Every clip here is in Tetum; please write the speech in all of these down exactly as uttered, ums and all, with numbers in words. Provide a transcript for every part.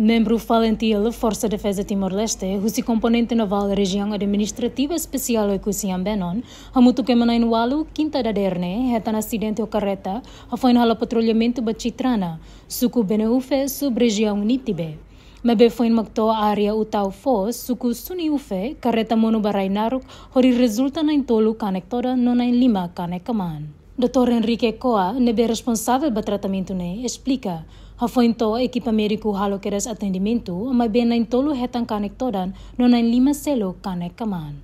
Membru FALINTIL, Forsa Defeza Timor-Leste, husi Komponente Navál Rejiaun Administrativa Espesiál Oekusi Ambenon, hamutuk ema na'in-ualu, kinta dadeer ne'e, hetan asidente ho karreta, hafoin halo patrullamentu ba Citrana, suku Beneufe, sub-rejiaun Nitibe. Maibé foin mak to'o área Utau Foz, suku Suniufe, karreta monu ba rai naruk, hodi rezulta na'in-tolu kanek todan no na'in-lima kanek kmaan. Doutór Henrique Coa, ne'ebé responsavel ba tratamentu ne'e, esplika, hafoin to'o ekipa médiku halo kedas atendimentu, maibé na'in-tolu hetan kanek todan no na'in-lima seluk kanek kmaan.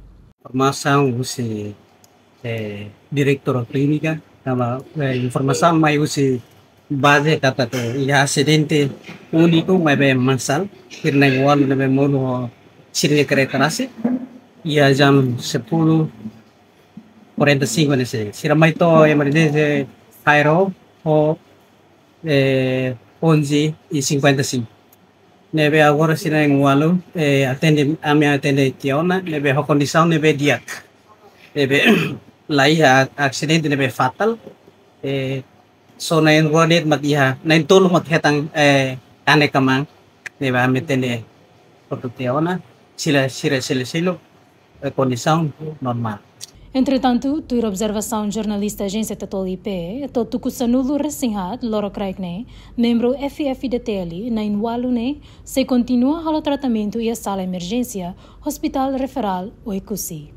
Informasaun husi, eh, diretór klínika, tanba, eh, informasaun mai husi baze katak iha asidente úniku, maibé masál, sira na'in-ualu ne'ebé monu ho sira-nia karreta rasik, iha jam sepuluh quarenta e cinco ne'e sei. Sira mai to'o emerjénsia Cairo ho, eh, onze e cinquenta e cinco. Ne'ebé agora sira na'in-ualu, eh, atende, ami atende tiha ona, ne'ebé ho kondisaun ne'ebé di'ak. Ne'ebé la iha asidente ne'ebé fatál, eh, só na'in-rua de'it mak iha, na'in-tolu mak hetan, eh, kanek kmaan, ne'ebé ami atende hotu tiha ona, sira, sira, sira, sira, eh, kondisaun normál. Entretantu, tuir observasaun jornalista Ajénsia Tetol I P, to'o tuku sanulu resin haat, loron kraik ne'e, membru F F D T L, na'in-ualu ne'e, sei kontinua halo tratamentu iha sala emerjénsia, Hospital Referral Oekusi.